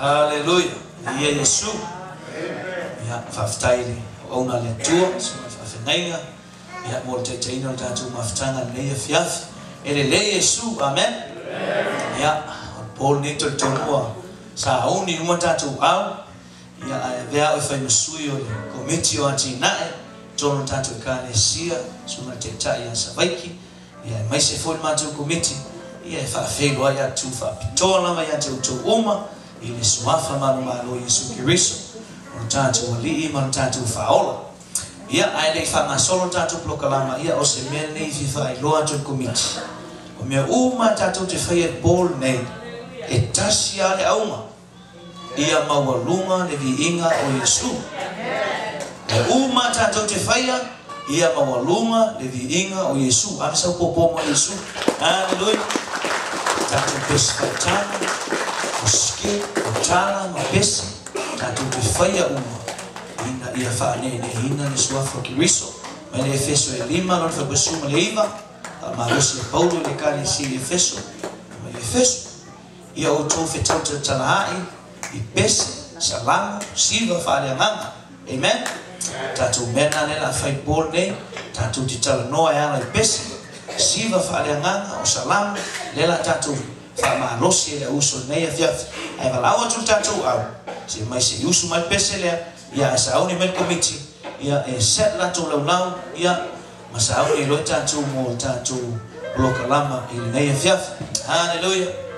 Haleluia! Viia Iesu! Ia, faafetai i le auauna a le Atua, susuga i le faafeagaiga, ia, mo le taitaiina o le tatou mafutaga i lenei afiafi. E lelei Iesu! Amen! Ia, o le po lenei talitonu ua sauni uma tatou au, ia, ae avea au e fai ma sui o le Komiti o Atinae i totonu o le tatou Ekalesia, susuga i le Taitai ia Savaiki, Ia aemaise foi le matou Komiti ia e faafeiloai atu faapitoa lava ia te outou uma i le Suafa manumalo o Iesu Keriso, o lo tatou Alii ma lo tatou Faaola. Ia, ae le i faagasolo le tatou polokalama, ia o se mea lenei e fia faailoa atu e le Komiti, o mea uma tatou te faia i le po lenei, e tasi lava le auga, Ia maualuga le viiga o Iesu. Mea uma tatou te faia, ia maualuga le viiga o Iesu. Ave sau pōpō mo Iesu. Aleluia. Tatou pesi faitala, o ske, o tala ma pesi, tatou te faia uma ina ia faaneeneeina le Suafa o Keriso. Mai le Efeso e 5, lona 89, faamalosi e Paulo i le Ekalesia i Efeso, mai Efeso. Ia outou fetau talatalaai i pese, salamo, siva faaleagaga. Amen. Tatou mea na lea la fai po lenei, tatou te talanoa e ala i pese, siva faaleagaga, o salamo, lea la tatou faamalosi e le au uso lenei afiafi. Ae valaau atu le tatou au, se mai se i usu mai le pese lea, ia ae sauni mai le komiti, ia e set latou laulau, ia ma sauni ai loa tatou mo le tatou polokalama i lenei afiafi. Haleluia!